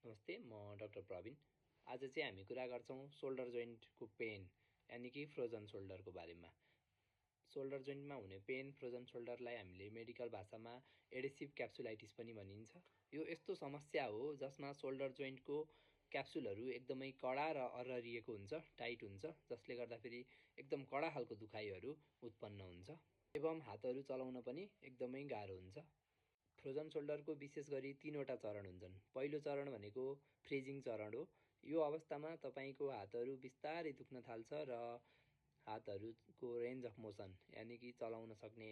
नमस्ते, म डाक्टर प्रवीण। आज चाहिँ हामी कुरा गर्छौँ सोल्डर जोइन्टको पेन यानि कि फ्रोजन सोल्डरको बारेमा। सोल्डर जोइन्टमा हुने पेन, फ्रोजन सोल्डरलाई हामीले मेडिकल भाषामा एडेसिभ क्याप्सुलाइटिस पनि भनिन्छ। यो यस्तो समस्या हो जसमा सोल्डर जोइन्टको क्याप्सुलहरू एकदमै कडा र अररिएको हुन्छ, टाइट हुन्छ, जसले गर्दाखेरि एकदम कडा खालको दुखाइहरू उत्पन्न हुन्छ एवं हातहरू चलाउन पनि एकदमै गाह्रो हुन्छ। फ्रोजन सोल्डरको विशेष गरी 3वटा चरण हुन्छन्। पहिलो चरण भनेको फ्रिजिङ चरण हो। यो अवस्थामा तपाईँको हातहरू बिस्तारै दुख्न थाल्छ र हातहरूको रेन्ज अफ मोसन यानि कि चलाउन सक्ने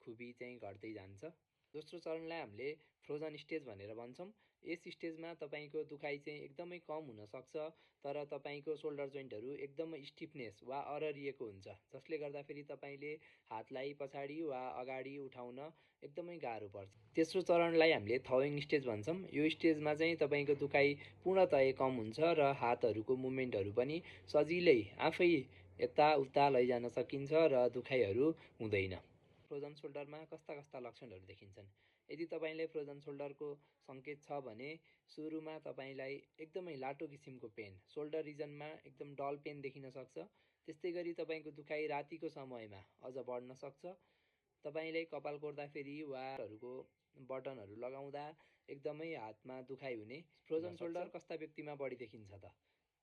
खुबी चाहिँ घट्दै जान्छ। दोस्रो चरणलाई हामीले फ्रोजन स्टेज भनेर भन्छौँ। यस स्टेजमा तपाईँको दुखाइ चाहिँ एकदमै कम हुनसक्छ, तर तपाईँको सोल्डर जोइन्टहरू एकदमै स्टिफनेस वा अररिएको हुन्छ, जसले गर्दाखेरि तपाईँले हातलाई पछाडि वा अगाडि उठाउन एकदमै गाह्रो पर्छ। तेस्रो चरणलाई हामीले थविङ स्टेज भन्छौँ। यो स्टेजमा चाहिँ तपाईँको दुखाइ पूर्णतया कम हुन्छ र हातहरूको मुभमेन्टहरू पनि सजिलै आफै यताउता लैजान सकिन्छ र दुखाइहरू हुँदैन। फ्रोजन सोल्डरमा कस्ता कस्ता लक्षणहरू देखिन्छन्? यदि तपाईँले फ्रोजन सोल्डरको सङ्केत छ भने सुरुमा तपाईँलाई एकदमै लाटो किसिमको पेन, सोल्डर रिजनमा एकदम डल पेन देखिन सक्छ। त्यस्तै गरी तपाईँको दुखाइ रातिको समयमा अझ बढ्न सक्छ। तपाईँले कपाल कोर्दाखेरि वा बटनहरू लगाउँदा एकदमै हातमा दुखाइ हुने। फ्रोजन सोल्डर कस्ता व्यक्तिमा बढी देखिन्छ त?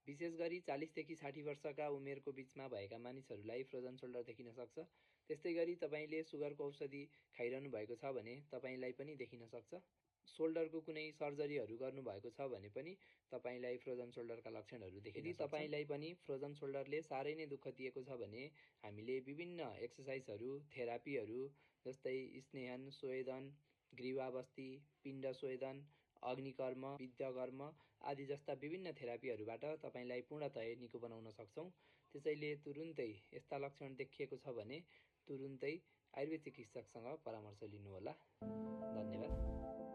विशेष गरी 40 देखि 60 वर्षका उमेरको बिचमा भएका मानिसहरूलाई फ्रोजन सोल्डर देखिन सक्छ। त्यस्तै गरी तपाईँले सुगरको औषधि खाइरहनु भएको छ भने तपाईँलाई पनि देखिन सक्छ। सोल्डरको कुनै सर्जरीहरू गर्नुभएको छ भने पनि तपाईँलाई फ्रोजन सोल्डरका लक्षणहरू देखिन सक्छन्। यदि तपाईँलाई पनि फ्रोजन सोल्डरले साह्रै नै दुःख दिएको छ भने हामीले विभिन्न एक्सर्साइजहरू, थेरापीहरू जस्तै स्नेहन, स्वेदन, ग्रीवाबस्ती, पिण्ड स्वेदन, अग्निकर्म, विद्यकर्म आदि जस्ता विभिन्न थेरापीहरूबाट तपाईँलाई पूर्णतया निको बनाउन सक्छौँ। त्यसैले तुरुन्तै यस्ता लक्षण देखिएको छ भने तुरुन्तै आयुर्वेद चिकित्सकसँग परामर्श लिनुहोला। धन्यवाद।